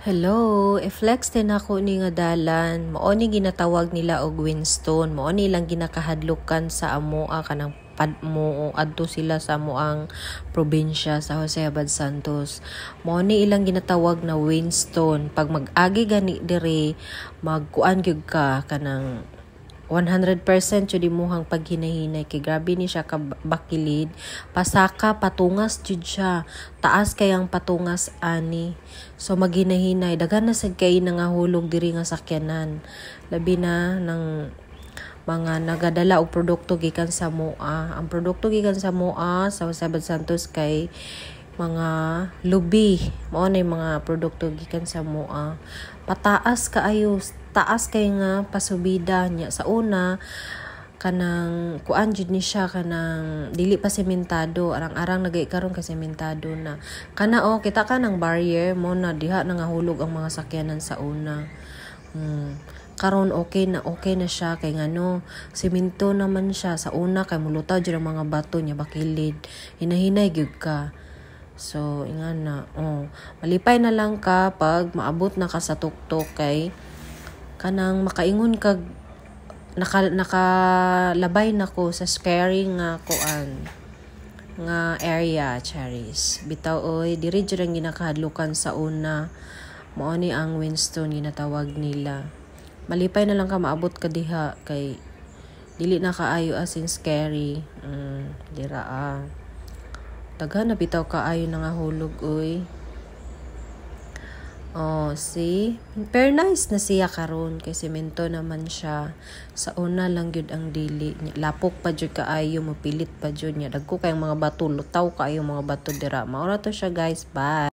Hello, i-flex din ako ni nga dalan. Mao ni ginatawag nila og Winston. Mao ni ilang ginakahadlukan sa amoa kanang pad mo adto sila sa amoang probinsya sa Jose Abad Santos. Mao ni ilang ginatawag na Winston. Pag mag-agi gani diri, magkuan gyud ka, kanang 100% jud imuhang paghinahinay kay grabe ni siya ka bakilid. Pasaka, patungas jud siya. Taas kayang patungas ani. So maghinahinay, daghan na sad kay nangahulog diri nga sakyanan. Labi na ng mga nagadala og produkto gikan sa MOA. Ang produkto gikan sa MOA sa Jose Abad Santos kay mga lubi. Mao na mga produkto gikan sa MOA. Pataas kaayo, taas kay nga pasubida niya. Sa una, kanang kuan jud ni siya, kanang dili pa sementado. Arang-arang nagay karon kay sementado na. Kana oh, kita ka ng barrier mo na diha nangahulog ang mga sakyanan sa una. Karon okay na siya kay ngano, semento naman siya. Sa una kay mulutaw jud ang mga bato niya, bakilid. Hinahinay gyud ka. So, ingana, oh. Malipay na lang ka pag maabot na ka sa tuktok kay kanang makaingon kag nakalabay na ko sa scary nga kuan nga area, charis. Bitaw oy, diri jud ang ginakahadlukan sa una. Mao ni ang Winston ginatawag nila. Malipay na lang ka maabot ka diha kay dili na kaayo as in scary. Dira ah. Daghan na bitaw kaayo nangahulog oy. Oh, see? Pero nice na siya karon kay semento naman siya. Sa una lang gyud ang dili. Lapok pa jud kaayo, mopilit pa jud niya. Dagko kayong mga bato, lutaw kaayo mga bato dira. Mao ra to siya, guys. Bye.